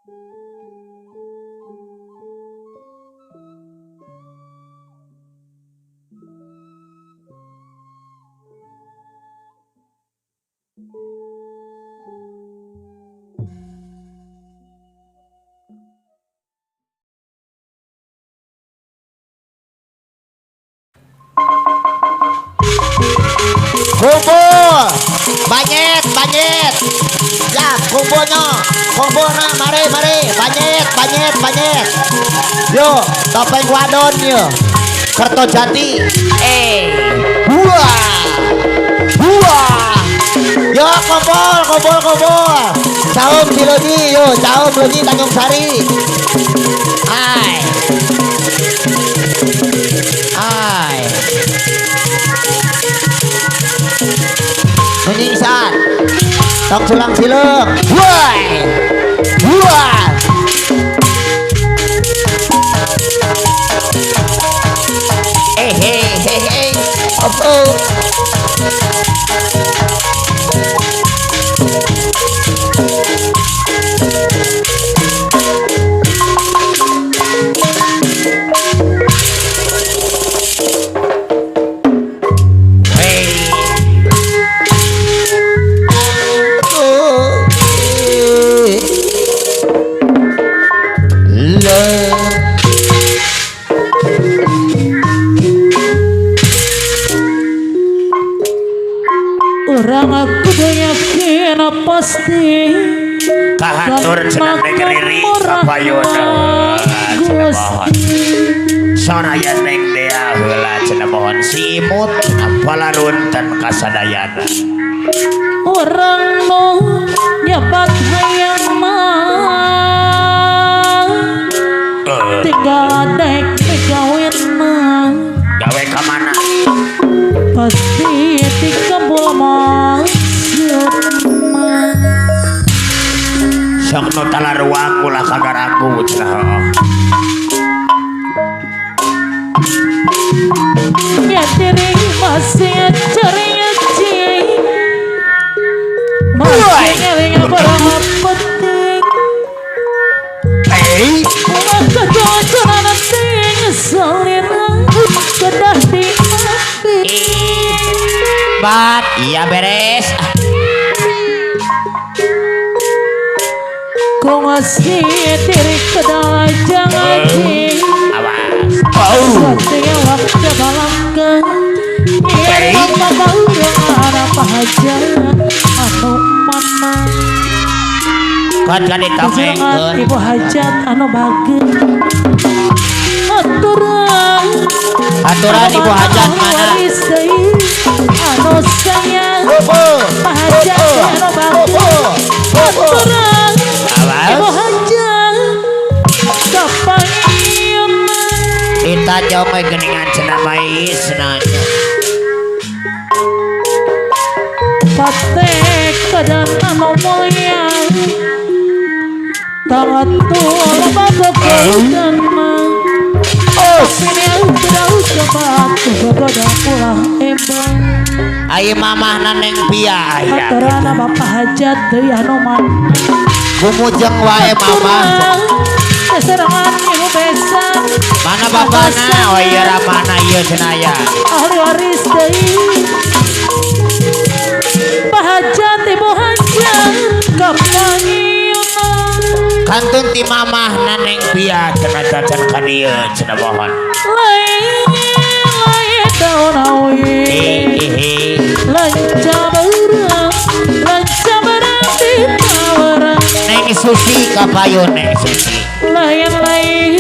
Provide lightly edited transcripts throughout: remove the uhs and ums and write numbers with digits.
Kumpul, banyet, banyet. Ya, kumpulnya, kumpulna, mari, mari, banyet, banyet, banyet. Yo, topeng wadon yo. Kertojati. Wah, wah. Yo, kumpul, kumpul, kumpul. Saum Cileunyi, yo, saum Leunyi Tanjung Sari. Hai. Hai. Menyingsan tong sulang sileung. Woi. Wah. Eh hey hey hey. Oh, oh. Orang aku yakin pasti kahatur cenah neng Riri kapayun cenah mohon soraya neng Dea heula cenah mohon simut palarunten kasadayana. Orang nu nyebat hayang mah tinggal dek kawin mah gawe ka mana pasti dikabul maksud mah. Sok nu talaruang ulah kagaragu cenah. Ya diri masih cari masih ngeling barang penting. Ulah kecocoran ting salira kedah diambil. Bat, iya beres. Kau masih diri kedah jangan cing. Awas. Oh. Waktunya waktu balangkan. Iya mama urang apa aja anu mana. Kan kan ditongengkeun. Ibu hajat anu bageun. Aturan. Aturan ibu hajat mana? Anu sayang. Hajat anu bageun. Aturan. Ibu hajat kapayun. Kita jauh geningan cenah mais cenahnya. Patek kadang anu mulia. Tangan tua bapak dan mah. Ayo mamah naneng pia aya. Aturana bapak hajat deui anu mah. Gumujeng wae mamah. Serangan ibu besan. Mana bapana? Oh iya ramana ieu cenah aya. Ahli waris deui. Hajat ibu hajat kapangiuna. Kantun ti mamah naneng pia cenah cacan ka dieu cenah mohon. Lain lain daun awi. Lanca berang, lanca berang di tawaran. Neng Susi kapayun neng Susi. Lain lain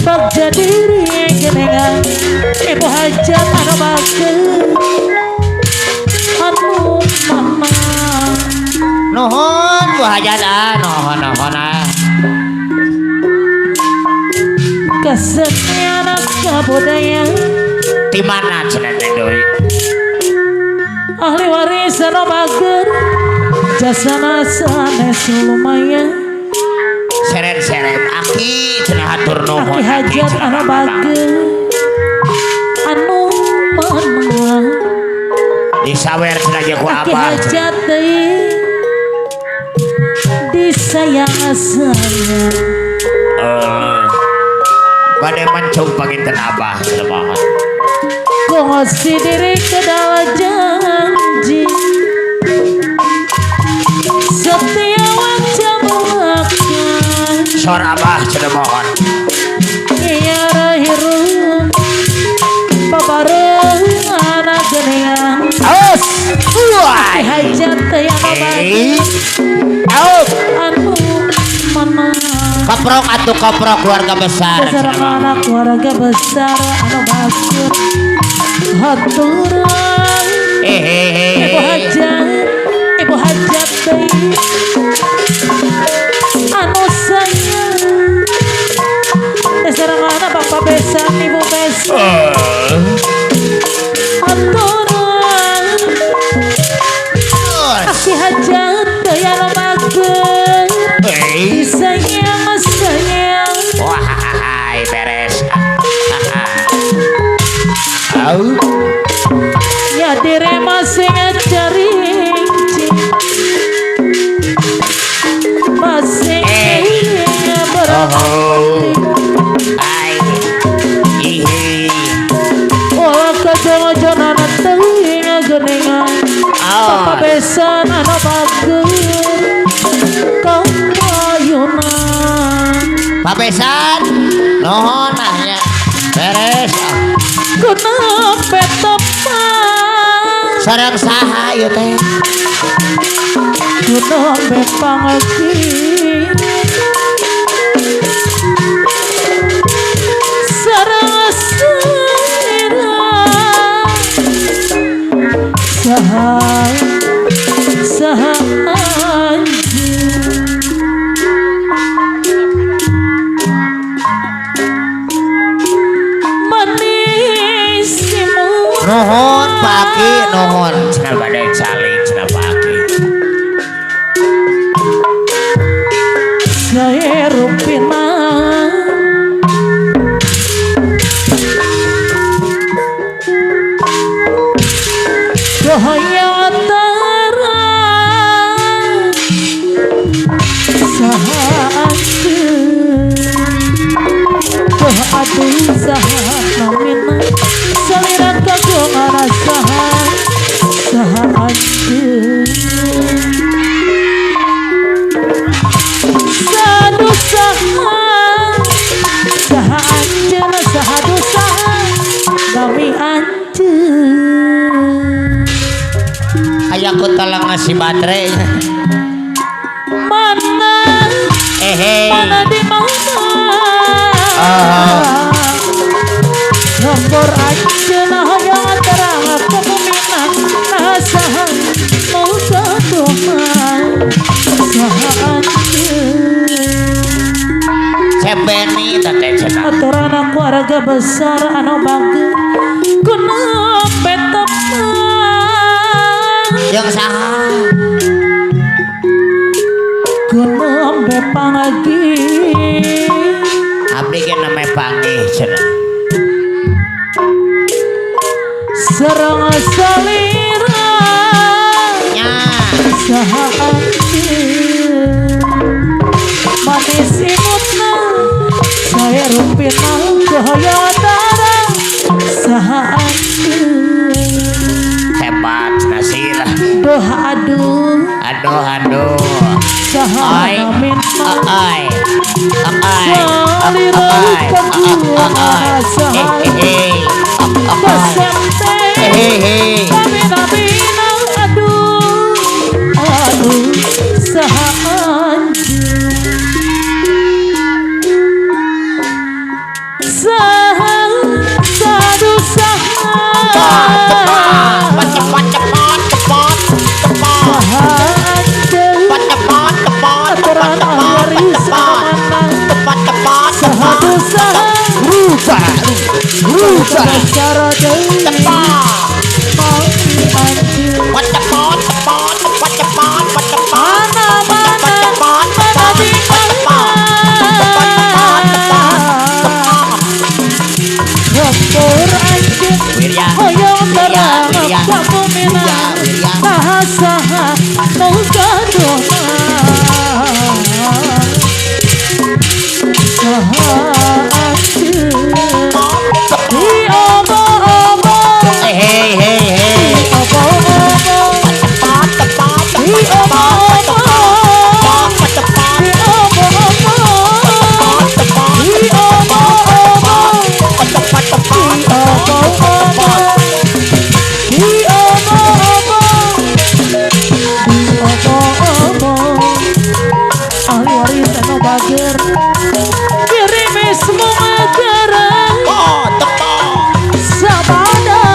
bagja diri genengan ibu hajat anu bageun anu mama. Nuhun bu hajat ah, nuhun nuhun ah. Kesenian kebudayaan di mana cenah neng Dewi? Ahli waris anu bager jasana sanes lumayan. Seret-seret aki cenah hatur nuhun. Aki hajat anu bager anu mana. Disawer cenah jeung ku Aki abah. hajat deui di Disayang sayang Bade mancung panginten abah cenah mohon. Kongsi diri kedala janji setia wajah melakukan Sor abah cenah mohon. Iya rahirun babareng anak geningan Aus. Wah. Hajat yang abadi Aus. Anu mana Koprok atuh koprok keluarga besar. Besar anak keluarga besar anu basur haturan ibu hajat deui anu sayang besar anak bapak besan ibu besan haturan aki hajat deui anu bagus disayang sayang. Wah, beres. Au. Ya dire masih ngecerinci masih berarti Ai. Ihi. Olah kejong-jongan teuing geningan Papa besan anu bager kapayunan. Pak besan nuhun nya beres. Kuna petepang sareng saha ieu teh? Kuna pepangki sareng sira saha saha anjeun Nuhun Pak Aki, nuhun cenah bade calik cenah Pak Aki. Sae rupina cahaya terang saha anjeun toh aduh saha namina salira kagungan saha saha anjeun sadu saha saha anjeun sahadu saha nami anjeun. Aya ku tolong ngasih baterai mana mana di mana Lembur anjeun hoyong terang kebuminan nah saha mau gaduhan saha anjeun. Sebeni teh cenah. Aturan keluarga besar anu bager kuna petepang jeung saha kuna bepanggi abdi ge name panggih cenah. Sareng salira nya saha anjeun manis imutna sae rupina cahaya tarang saha anjeun. Hebat nasir. Doh aduh aduh aduh saha namina ai ai salira kagungan saha hehehe Bina-bina aduh aduh saha anjeun saha sadu saha cepat cepat cepat cepat saha anjeun cepat cepat aturan waris amanah cepat cepat sahadu saha rubah rubah cara deui cepat mau anjeun cepat cepat cepat cepat cepat mana mana mana di mana Lembur anjeun hoyong terang kabuminan saha saha nu gaduhna. Anjeun di obo-obo. Hey hey hey hey. Obo-obo. Di obo-obo. Di obo-obo. Di obo-obo. Di obo-obo. Di obo-obo. Di obo-obo. Ahli waris anu bager gerimis mengagara sabada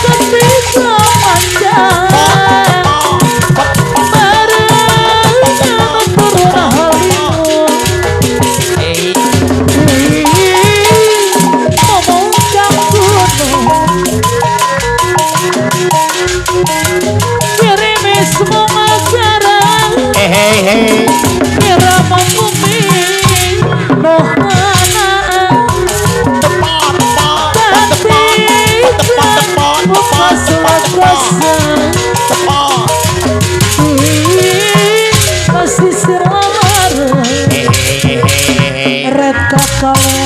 ketika panjang barengan turun halimun memuncak gunung gerimis mengagara Hey hey hey. irama bumi nohana tatikan bunga selakasa pasisir lamar Hey hey hey hey. Red kakaler.